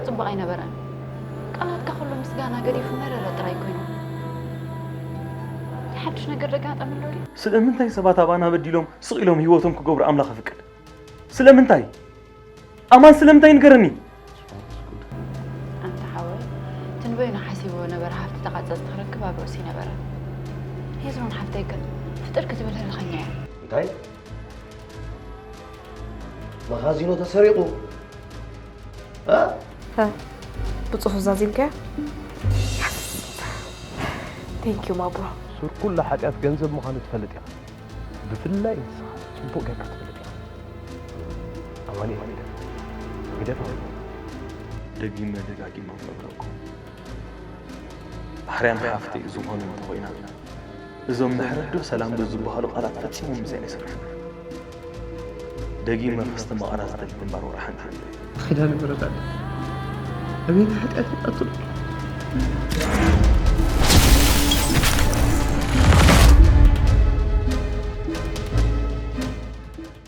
ጽቡቕ ኣይነበረን። ቃላትካ ኩሉ ምስጋና ገዲፉ መረረ ጥራይ ኮይኑ። ሓድሽ ነገር ደጋጠመ ኣሎ ድዩ? ስለምንታይ ሰባት ኣባና በዲሎም ስቕ ኢሎም ህይወቶም ክገብሩ ኣምላኽ ኣፍቅድ? ስለምንታይ? ኣማን ስለምንታይ ንገረኒ? ኣንታ ሓወይ፣ ትንበይኑ ሓሲብዎ ነበረ ሃፍቲ ተቓጸጽቲ ክረክብ ኣብ ርእሲ ነበረ። ሄዝሮን ሓፍተይ ግን ፍጥር ክትብል ህልኸኛ እያ። እንታይ? መኻዚኖ ተሰሪቑ? እ? ብጽፉፍ ዛዚምካያ? Thank you ማብሮ። ሱር ኩሉ ሓጢኣት ገንዘብ ምዃኑ ትፈልጥ ኢኻ። ብፍላይ ንስኻ ጽቡቕ ጌርካ ትፈልጥ ኢኻ። ኣማኑኤል ግደፍ። ግደፍ ኣማኑኤል። ደጊመ ደጋጊመ ክነግረኩም፣ ማርያም ሓፍተይ ዝኾነ እንተኾይና፣ እዞም ምሕረት ዶ ሰላም ዶ ዝበሃሉ ቃላት ፈጺሞም ምስኣይ ኣይሰርሑን። ደጊመ ከስተማቕራ ዝደሊ ግንባር ወላ ሓንቲ የብለይን። ኪዳነ ምሕረት ኣለ። ኣቤት ሓጢኣት ይኣቱ።